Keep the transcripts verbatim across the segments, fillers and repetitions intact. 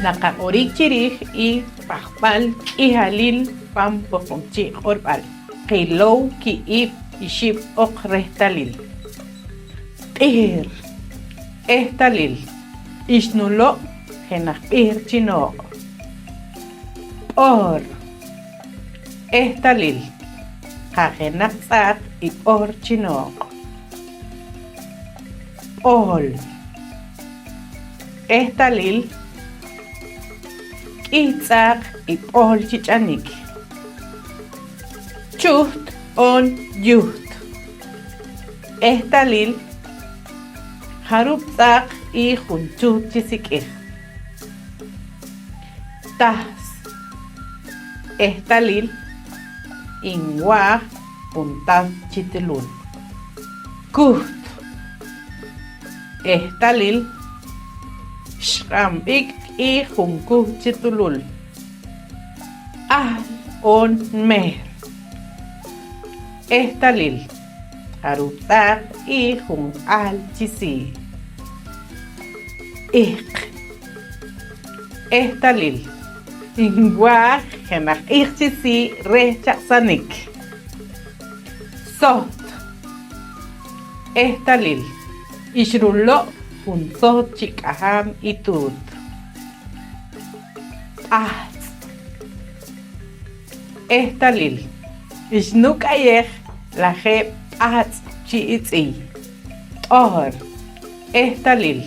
Naqaq'orik chi riij i pajb'al k'ihalil pan Poqomchi' q'orb'al. Qilow ki'ib' ixib' oq rehtalil. Q'ihr. Ehtalil. Ixnuloq' jenaj q'ihr chi nooq'. P'ohr. Ehtalil. Qajenaq tz'aaq i p'ohr chi nooq'. P'ohl. Ehtalil. K'ih tz'aaq i p'ohl chi ch'anik. Chuht oon yuht. Ehtalil. Jarub' tz'aaq i jun chuht chi sik'ij. Tahs. Ehtalil. Nwaaj jun tahs chi tulul. Kuht. Ehtalil. Xq'anb'ik i jun kuht chi tulul. Ahl oon mehr. Ehtalil. Jarub' tz'aaq i jun ahl chi sii'. Ihq. Ehtalil. Nwaaj jenaj ihq chi sii' reh chaq'sanik. Soht. Ehtalil. Xruloq' jun soht chi k'ahaam i tuut. P'ahtz'. Ehtalil. Xnuk'ayej lajeeb' p'ahtz' chi itz'iy. T'ohr. Ehtalil.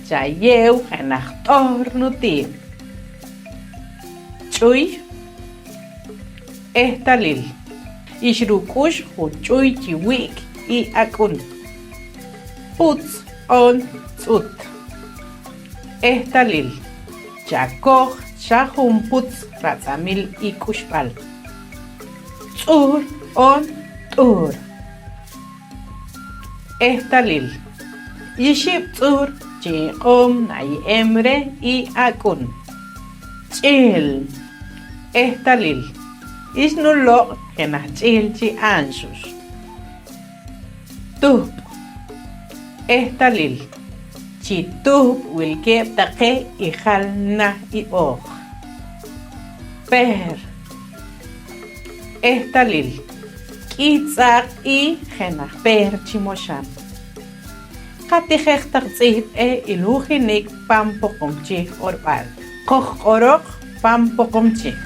Chayeew jenaj t'ohr nutiib'. Ch'uy. Ehtalil. Xruk'ux jun ch'uy chi wi'k i ak'un. Putz oon tz'ut. Ehtalil. Chakoj xa jun putz ratz'amil i k'uxb'al. Tz'uhr oon t'uhr. Ehtalil. Ixib' tz'uhr chi iq'oom naye'em reh i ak'un. Ch'ihil. Ehtalil. Xnuloq' jenaj ch'ihil chi anxux. Tuhb'. Ehtalil. Chi tuhb' wilkeeb' taqe i jal nah i ooj. Pehr. Ehtalil. K'ih tz'aaq i jenaj pehr chi moxam. Qatijej taq tz'ihb' eh ilhujinik pan Poqomchi' q'orb'al. Qojq'oroq pan Poqomchi'.